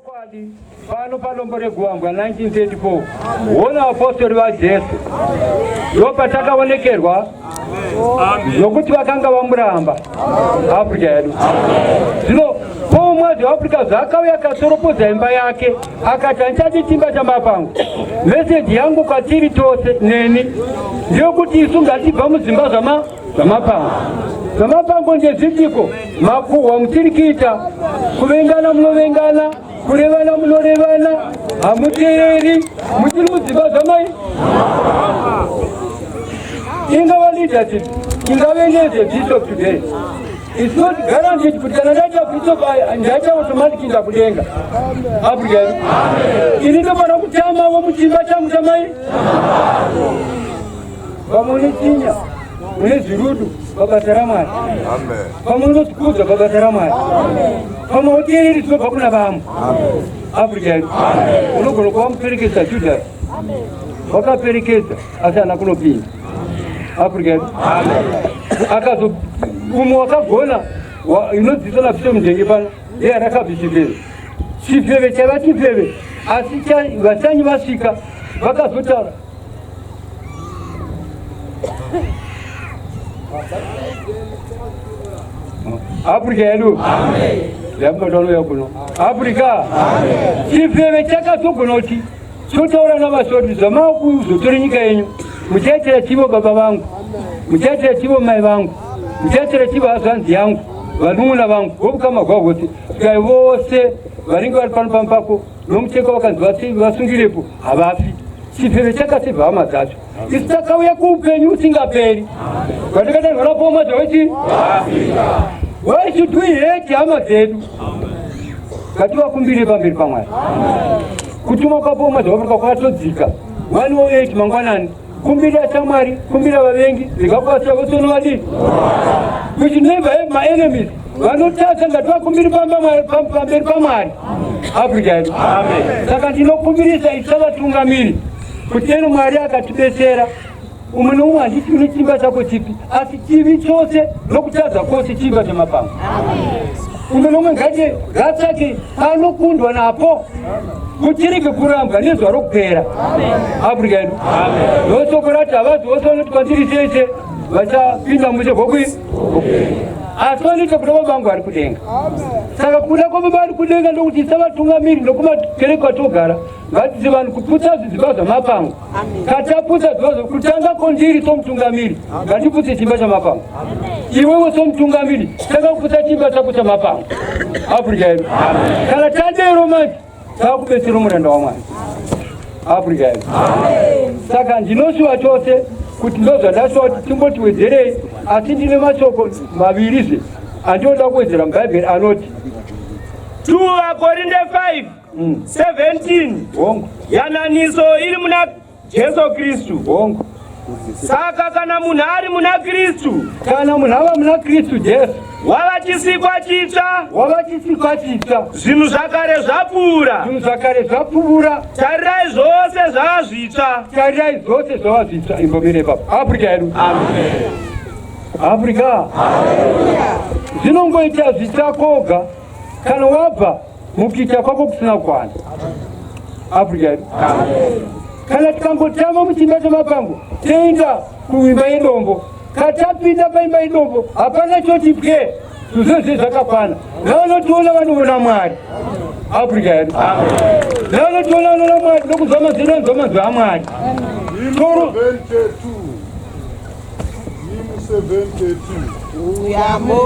Chokwadi pano padombo reGuwambwa 1934 hona vapostori vaJesu ndopatakaonekerwa nokuti vakanga vamuramba Africa yedu. Zvino Paul Mwadzi weAfrica zvaakauya akatsoropodza imba yake akati handichadi chimba chamapango. Meseji yangu kwatiri tose neni ndeyokuti isu ngatibva mudzimba zvama zvamapango. Zvamapango ndezvipiko? Makuhwa muchiri kuita, kuvengana munovengana, kurevana munorevana, hamuteereri, muchiri mudzimba zvamai. Ingava leadership, ingave nezvebishop today. It's not guaranteed kuti kana ndaita bishop ndaita automatic ndakudenga. Africa yedu. Ini ndofanira kutama muchimba changu chamai. Vamwe unochinya une zvirudu pabasa raMwari. Vamwe unozvikudza pabasa raMwari. Vamwe hauteereri zvinobva kuna vamwe. Africa yedu. Unogona kuva muperekedza Judas. Wakaperekedza asi haana kunopinda. Africa yedu. Akazo umwe wakagona inodzidziswa naBishop Mudenge pano ndiye arakabvi chifeve. Chifeve chaiva chifeve asi vashanyi vasvika vakazotaura Afrika yedu yamunotaura kuno Afrika chifeve chakazogona kuti chotaura navasoti zvamakuzotora nyika yenyu muchaitira chivo baba vangu muchaitira chivo mai vangu muchaitira chivo hazvanzi yangu vanun'una vangu vobukama hwavo vose svikai vose vanenge vari pano pamupako nomucheka vakanzi vasungirepo havafi chifeve chakasevha hama dzacho isu takauya kuupenyu usingaperi vatakatanhwa napoma zvawechi why should we hate hama dzedu ngativakumbire pamberi pamwari kutuma kwapoma zvaafrika kwakatodzika 108 mangwanani kumbira shamwari kumbira vavengi rega vose unovadii we should never have my enemies vanotadza ngativakumbiri pamberi pamwari afrika yedu saka ndinokumbirisa isu savatungamiri kuti eno mwari akatibetsera umwe noumwe handiti une chimba chako chipi asi chivi chose nokutadza kwose chimba chemapango umwe noumwe ngati ngatsvake panokundwa napo kutirege kurambwa nezuva rokupera afrika yedu nosoko rati havazi vose vanoti kwandiri tese vachapinda mushe hwokwi asi vanoita kuda baba vangu vari kudenga saka kuda kwababa vari kudenga ndokuti savatungamiri nokumakereke kwatogara ngatise vanhu kuputsa zvidziva zvamapango kataputsa zviva kutanga kondiri somutungamiri ngatiputse chimba chamapango iwewe somutungamiri tanga kuputsa chimba chako chamapango afrika yedu kana tadero manje takubetsera muranda wamwari afrika yedu saka ndinoshuva chose kuti ndozvandashuva kuti timboti wedzerei asi ndine mashoko mavirizve andinoda kuwedzera mubhaibheri anoti 2 Vakorinde 5 17 hongu yananiso iri muna Jesu Kristu. Hongu. Saka kana munhu ari muna Kristu, kana munhu ava muna Kristu Jesu, wava chisikwa chitsva, wava chisikwa chitsva. Zvinhu zvakare zvapfuura, zvinhu zvakare zvapfuura. Tarirai zvose zvava zvitsva, tarirai zvose zvava zvitsva. Imbomire ipapo. Afrika yedu. Amen. Afrika. Zvinongoita zvitsva koga kana wabva mukuita kwako kusina kukwana afrika yedu kana tikangotama muchimba chemapango toenda kuimba yedombo katapinda paimba yedombo hapana choti pwe zvozve zvakakwana navanotiona vanoona mwari afrika yedu navanotiona vanoona mwari nokuzwa mazwi anonzwa mazwi amwari toro Uyamo.